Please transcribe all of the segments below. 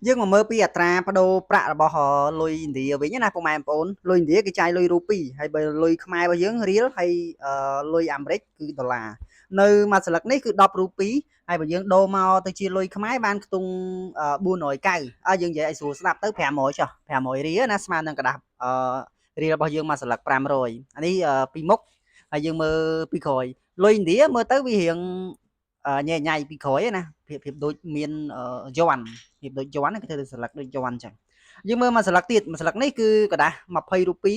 យើងមកមើលពីអត្រាប្ដូរប្រាក់របស់លុយឥណ្ឌាវិញណាពុកម៉ែបងប្អូនលុយឥណ្ឌាគេចាយលុយរូពីហើយបើលុយខ្មែររបស់យើងរៀលហើយលុយអាមេរិកគឺដុល្លារនៅមួយស្លឹកនេះគឺ10រូពីហើយបើយើងដូរមកទៅជាលុយខ្មែរបានខ្ទង់490អើយើងនិយាយឲ្យស្រួលស្ដាប់ទៅ500ចុះ500រៀលណាស្មើនឹងក្រដាសអឺរៀលរបស់យើងមួយស្លឹក500អានេះពីមុខហើយយើងមើលពីក្រោយលុយឥណ្ឌាមើលទៅវារៀងញ៉ៃញ៉ៃពីក្រោយណាភាពភាពដូចមានយ័ន្ត ភាពដូចយ័ន្តគេធ្វើទៅស្លឹកដូចយ័ន្តអញ្ចឹងយើងមើលមួយស្លឹកទៀតមួយស្លឹកនេះគឺក្រដាស20រូពី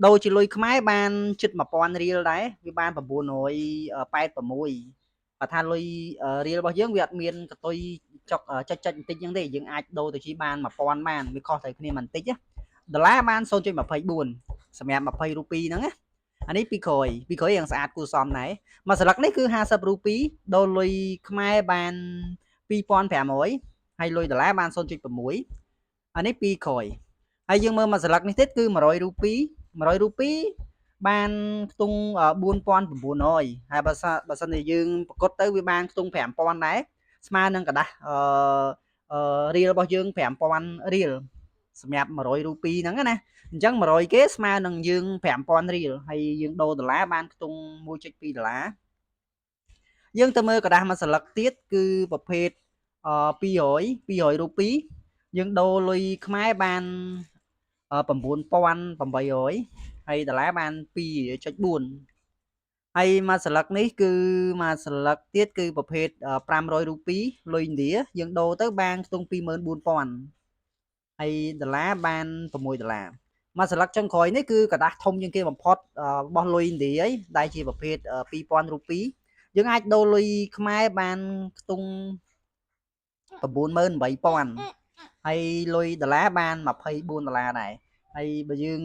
ដូរជាលុយខ្មែរបានជិត1000រៀលដែរវាបាន986បើថាលុយរៀលរបស់យើងវាអត់មានកតុយចុកចុចចុចបន្តិចហ្នឹងទេយើងអាចដូរទៅជាបាន1000បានវាខុសទៅគ្នាបន្តិចណាដុល្លារបាន0.24សម្រាប់20រូពីហ្នឹងណាអានេះពីក្រោយពីក្រោយយ៉ាងស្អាតគួរសមដែរមួយស្លឹកនេះគឺ50រូពីដូរលុយខ្មែរបាន2500ហើយលុយដុល្លារបាន0.6អានេះពីក្រោយហើយយើងមើលមួយស្លឹកនេះទៀតគឺ100រូពី100រូពីបានខ្ទង់4900ហើយបើសិនជាយើងប្រកត់ទៅវាបានខ្ទង់5000ដែរស្មើនឹងក្រដាសអឺរៀលរបស់យើង5000រៀលសម្រាប់100រូពីហ្នឹងណាអញ្ចឹង100គេស្មើនឹងយើង5000រៀលហើយយើងដូរដុល្លារបានខ្ទង់1.2ដុល្លារយើងទៅមើលក្រដាសមួយស្លឹកទៀតគឺប្រភេទអ200 200រូពីយើងដូរលុយខ្មែរបាន9800ហើយដុល្លារបាន2.4ហើយមួយស្លឹកនេះគឺមួយស្លឹកទៀតគឺប្រភេទ500រូពីលុយឥណ្ឌាយើងដូរទៅបានខ្ទង់24000ហើយដុល្លារបាន6ដុល្លារមួយស្លឹកចុងក្រោយនេះគឺក្រដាសធំជាងគេបំផុតរបស់លុយឥណ្ឌាអីដែលជាប្រភេទ2000រូពីយើងអាចដូរលុយខ្មែរបានខ្ទង់98000ហើយលុយដុល្លារបាន24ដុល្លារដែរហើយបើយើង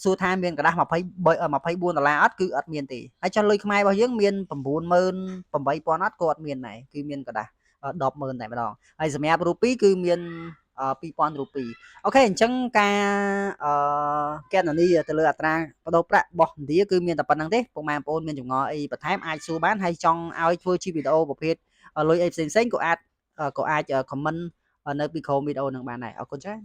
សួរថាមានក្រដាស23 24ដុល្លារអត់គឺអត់មានទេហើយចុះលុយខ្មែររបស់យើងមាន98000អត់ក៏អត់មានដែរគឺមានក្រដាស100,000តែម្ដងហើយសម្រាប់រូពីគឺមាន2000រូពីOK អញ្ចឹងការអឺកណនីទៅលើអត្រាប្ដូរប្រាក់របស់ឥណ្ឌាគឺមានតែប៉ុណ្្នឹងទេពុកម៉ែបងប្អូនមានចម្ងល់អីបន្ថែមអាចសួរបានហើយចង់ឲ្យធ្វើជាវីដេអូប្រភេទលុយអីផ្សេងៗក៏អាច comment នៅពីក្រោមវីដេអូនឹងបានដែរអរគុណច្រើន។